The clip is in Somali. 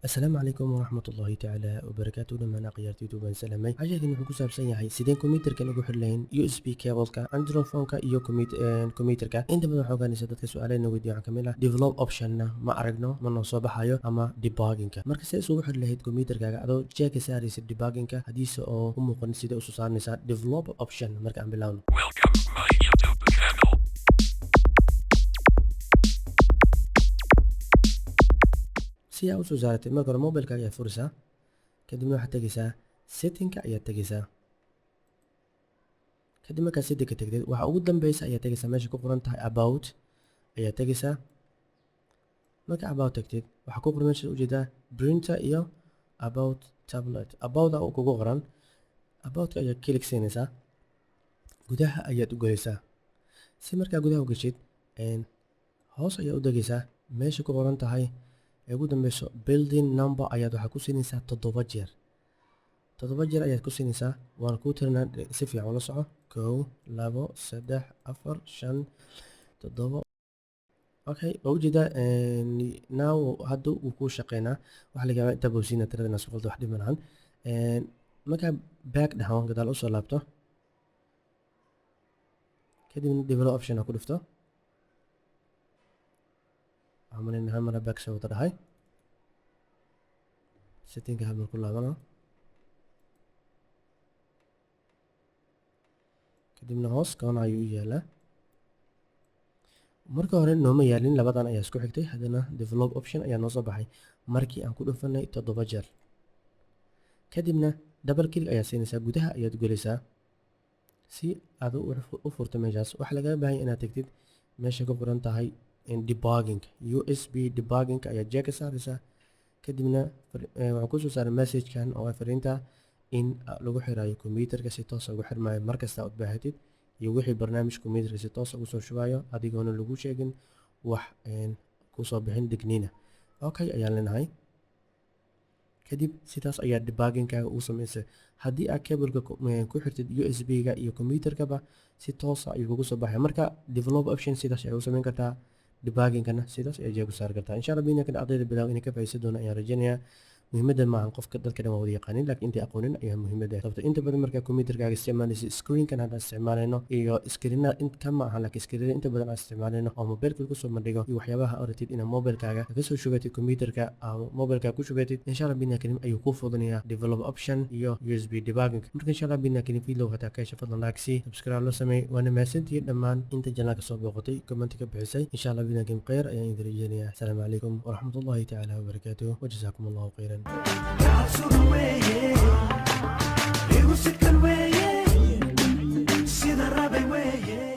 Asalaamu calaykum waraxmat ullaahi tacaala wabarakaatu. Dhammaan akhyaartaydu baan salaamay. Casharkan wuxuu ku saabsan yahay sideen kombiyuutarkan ugu xiri lahayn USB cableka, Android phoneka iyo kombiyuutarka. Inta badan waxaa ogaanaysa dadka su-aalahayna weydiiya waxaa kamid ah develop optionna ma aragno, ma noo soo baxayo, ama debuggingka. Marka see isugu xiri lahayd kombiyuutarkaaga adoo jeeka saaraysa debuggingka, haddiise oo u muuqan sidee usoo saaraysaa develop option? Marka aan bilaawno. Welcome to my YouTube channel. Si aa usoo saaratay, marka hore mobilkaaga ayaa furaysaa, kadibna waxaad tegaysaa settingka ayaad tegaysaa. Kadib markaad settingka tegtid, waxa ugu dambeysa ayaad tegaysaa, meesha ku qoran tahay about ayaad tegaysaa. Marka about tagtid, waxaa ku qoran meesha ujeedaa printer iyo about tablet. About uu kugu qoran, aboutka ayaad click siinaysaa, gudaha ayaad u gelaysaa. Si markaa gudaha u geshid, hoos ayaad u degaysaa, meesha ku qoran tahay ee ugu dambeyso building number ayaad waxaa ku siinaysaa 7 jeer. 7 jeer ayaad ku siinaysaa, waana kuu tirinaa, si fiican ula soco: 1, 2, 3, 4, 5, 7. Okay, waa ujeedaa now hadda wuu kuu shaqeynaa. Waxaa laga yaabaa inta boosiina tirada inaad isku qaldo, wax dhib ma lahan. Markaa back dhaho, gadaal usoo laabto, kadibna develop option aa ku dhufto. Waxaan malaynaya hal mar back soo wada dhahay, settingka hal mar ku laabana, kadibna hoos koona ayuu u yaalaa. Marka hore nooma yaalin, labadan ayaa isku xigtay. Haddana develop option ayaa noo soo baxay markii aan ku dhufanay 7 jeer. Kadibna double click ayaa siinaysaa, gudaha ayaad gelaysaa. Si aad u furto meeshaas, waxaa lagaga baahan yahay inaad tegtid meesha ku qoran tahay debugging. USB debugging ayaad jeeka saaraysaa, kadibna waxaa kusoo saaray messagekan oo ah fariinta in lagu xirayo kombiyuutarka, si toos ugu xirmayo markasta aad baahatid, iyo wixii barnaamij kombiyuutarka si toos ugu soo shubayo, adigoona lagu sheegin wax kusoo bixin digniina. Okay ayaan leenahay. Kadib sidaas ayaa debuggingkaaga ugu samaysay. Haddii aad cableka ku xirtid USB-ga iyo kombiyuutarkaba, si toosa ayuu kugu soo baxaya. Marka develop option sidaas ayaa u samayn kartaa, debuggingkana sidaas ayaa jeeg u saari kartaa. Insha Allah bina kan ardayda bilaw inay ka faa'iideysan doonaan ayaan rajaynayaa. Muhiimadda maahan qofka dadka dhan waa wada yaqaanin, laakiin intay aqoonin ayaa muhiimadda, sababto inta badan markaa kombiyuutarkaaga isticmaalaysa, screenkan hadda isticmaalayno iyo screenada in ka ma aha, laakiin screenada inta badan aan isticmaalayno oo mobilka lagu soo bandhigo iyo waxyaabaha aad rabtid inaad mobilkaaga kaga soo shubatid kombiyuutarka ama mobilkaaga ku shubatid, insha Allah bina karim ayuu kuu fududinayaa develop option iyo USB debugging. Marka insha Allah bina karim video hataa ka hesha, fadlan like sii, subscribe la sameey. Waana mahadsantihiin dhammaan inta channelka soo booqatay, comment ka bixisay. Insha Allah bina karim khayr ayaan idin rajeynayaa. Asalaamu calaykum waraxmatullahi tacaala wabarakaatuh, wajazaakum Allahu khayran.